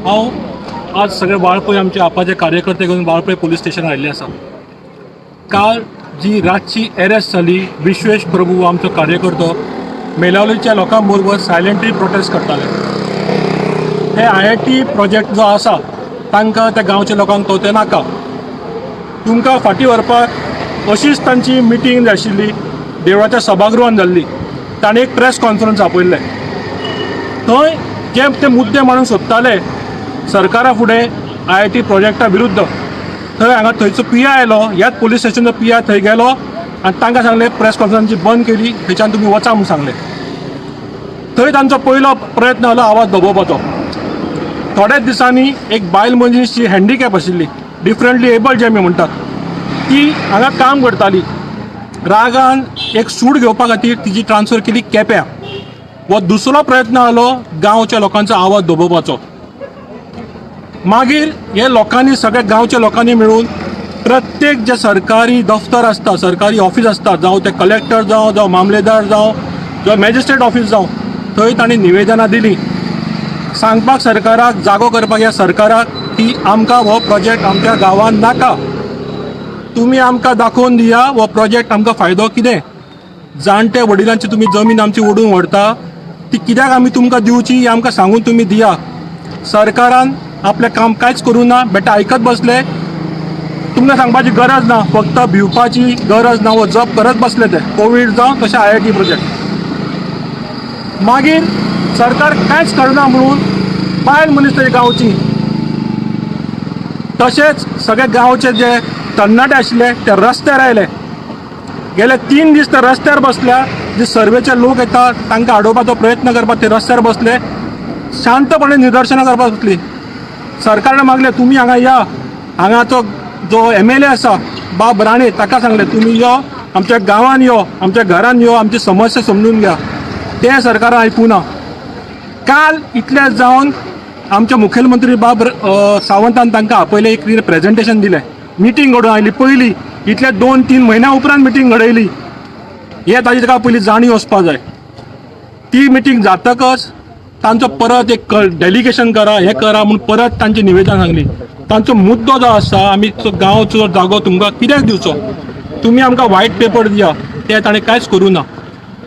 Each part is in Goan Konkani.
हांव आज सगळे वाळपय आमचे आपाचे कार्यकर्ते घेवन वाळपय पुलीस स्टेशनार आयिल्ले आसा. काल जी रातची एरेस्ट जाली विश्वेश प्रभू आमचो कार्यकर्तो मेलावलीच्या लोकां बरोबर सायलेंटली प्रोटेस्ट करताले. हे IIT project जो आसा तांकां त्या गांवच्या लोकांक तो ते नाका. तुमकां फाटीं व्हरपाक अशीच तांची मिटींग आशिल्ली देवळाच्या सभागृहान जाल्ली. ताणें एक प्रेस कॉन्फरन्स आपयल्लें. थंय जे ते मुद्दे मांडूंक सोदताले सरकारा फुडें IIT प्रोजेक्टा विरुद्ध, थंय हांगा थंयचो PI आयलो, ह्याच पुलीस स्टेशनचो PI थंय गेलो आनी तांकां सांगलें प्रेस कॉन्फरन्स बंद केली, थंयच्यान तुमी वचा म्हूण सांगलें. थंय तांचो पयलो प्रयत्न जालो आवाज दबोवपाचो. थोड्याच दिसांनी एक बायल मनीस जी हँडिकॅप आशिल्ली, डिफरंटली एबल जे आमी म्हणटात, ती हांगा काम करताली. रागान एक सूड घेवपा खातीर तिची ट्रान्सफर केली केप्यां. हो दुसरो प्रयत्न जालो गांवच्या लोकांचो आवाज दबोवपाचो. मागीर हे लोकांनी सगळ्या गांवच्या लोकांनी मेळून प्रत्येक जे सरकारी दफ्तर आसता, सरकारी ऑफीस आसता, जावं ते कलेक्टर जावं, जावं मामलेदार जावं, जावं मॅजिस्ट्रेट ऑफीस जावं, थंय तांणी निवेदनां दिलीं सांगपाक सरकाराक, जागो करपाक ह्या सरकाराक की आमकां हो प्रोजेक्ट आमच्या गांवांत नाका, तुमी आमकां दाखोवन दिया हो प्रोजेक्ट आमकां फायदो कितें. जाणटे वडिलांची तुमी जमीन आमची ओडून व्हरता ती कित्याक आमी तुमकां दिवची हें आमकां सांगून तुमी दिया. सरकारान आपलें काम कांयच करूं ना, बेटा आयकत बसले. तुमकां सांगपाची गरज ना, फक्त भिवपाची गरज ना, हो जप करत बसले ते कोवीड जावं तशें IIT project. मागीर सरकार कांयच करना म्हणून बायल मनीस थंय गांवची तशेंच सगळे गांवचे जे तरणाटे आशिल्ले ते रस्त्यार आयले. गेले 3 दीस ते रस्त्यार बसल्या. जे सर्वेचे लोक येतात तांकां आडोवपाचो प्रयत्न करपाक ते रस्त्यार बसले, शांतपणे निदर्शनां करपाक बसली. सरकारान मागलें तुमी हांगा या, हांगाचो जो MLA आसा बाब राणे ताका सांगलें तुमी यो आमच्या गांवान यो, आमच्या घरान यो, आमची समस्या समजून घ्या. तें सरकारान आयकूं ना. काल इतलें जावन आमचे मुखेलमंत्री बाब सावंतान तांकां आपयलें, एक कितें प्रेजेंटेशन दिलें, मिटींग घडोवन आयली पयली इतले 2-3 म्हयन्या उपरांत मिटींग घडयली. हे ताजी ताका पयली जाणीव वचपा जाय. ती मिटींग जातकच तांचो परत एक डेलिगेशन करा, हें करा म्हूण परत तांचें निवेदन सांगली. तांचो मुद्दो जो आसा आमी गांवचो जागो तुमकां कित्याक दिवचो, तुमी आमकां व्हायट पेपर दिया, ते ताणें कांयच करूं ना.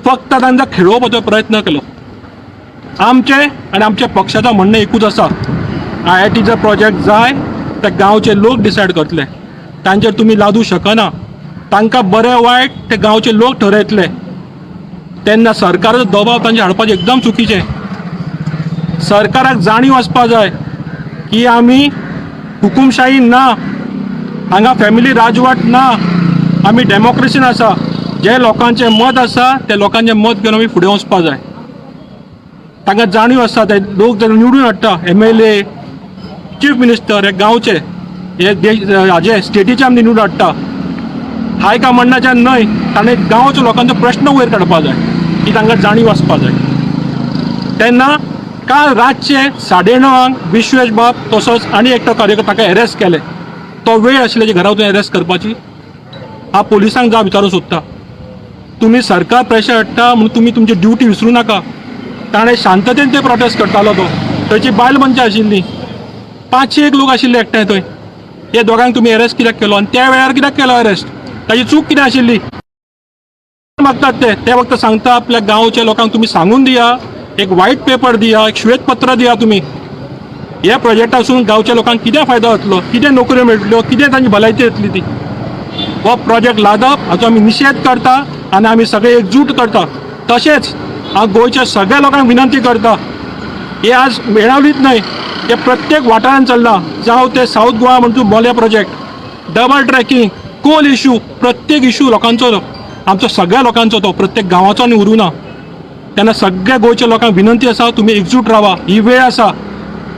फक्त तांकां खेळोवपाचो प्रयत्न केलो. आमचें आनी आमच्या पक्षाचो म्हणणें एकूच आसा, IITचो प्रोजेक्ट जाय ते गांवचे लोक डिसायड करतले, तांचेर तुमी लादूं शकना. तांकां बरें वायट ते गांवचे लोक ठरयतले. तेन्ना सरकाराचो दबाव तांचेर हाडपाचें एकदम चुकीचें. सरकाराक जाणीव आसपा जाय की आमी हुकुमशाही ना, हांगा फॅमिली राजवाट ना, आमी डेमोक्रेसीन आसा. जे लोकांचें मत आसा ते लोकांचें मत घेवन आमी फुडें वचपा जाय. तांकां जाणीव आसा ते लोक जे निवडून हाडटा MLA, chief minister हे गांवचे, हे देश हाजे स्टेटीचे आमी निवडून हाडटा. हाय कमांडाच्यान न्हय, ताणें गांवच्या लोकांचो प्रश्न वयर काडपा जाय, ही तांकां जाणीव आसपा जाय. तेन्ना काल रातचे 9:30 विश्वेश बाब तसोच आनी एकटो कार्यकर्ता ताका एरेस्ट केले. तो वेळ आशिल्ले घरा वचून एरेस्ट करपाची. हांव पोलिसांक जाब विचारूंक सोदता, तुमी सरकार प्रेशर हाडटा म्हणून तुमी तुमची ड्युटी विसरूं नाका. ताणें शांततेन ते प्रोटेस्ट करतालो. तो थंयची बायल मनशां आशिल्लीं, 500 लोक आशिल्ले एकठांय थंय. हे दोगांक तुमी एरेस्ट कित्याक केलो आनी त्या वेळार कित्याक केलो एरेस्ट? ताजी चूक कितें आशिल्ली मागतात ते ते फक्त सांगता आपल्या गांवच्या लोकांक तुमी सांगून दिया, एक व्हायट पेपर दिया, एक श्वेतपत्र दिया. तुमी ह्या प्रोजेक्टासून गांवच्या लोकांक कितें फायदो जातलो, कितें नोकऱ्यो मेळटल्यो, कितें तांची भलायकी येतली ती. हो प्रोजेक्ट लादप हाचो आमी निशेध करता आनी आमी सगळे एकजूट करता. तशेंच हांव गोंयच्या सगळ्या लोकांक विनंती करता, हे आज मेळावलीत न्हय, हे प्रत्येक वाठारांत चल्लां. जावं ते सावथ गोवा म्हणटू Mollem project, double tracking, coal issue, प्रत्येक इशू लोकांचो, आमचो सगळ्या लोकांचो, तो प्रत्येक गांवाचो आनी उरूं ना. तेन्ना सगळ्या गोंयच्या लोकांक विनंती आसा, तुमी एकजूट रावा. ही वेळ आसा.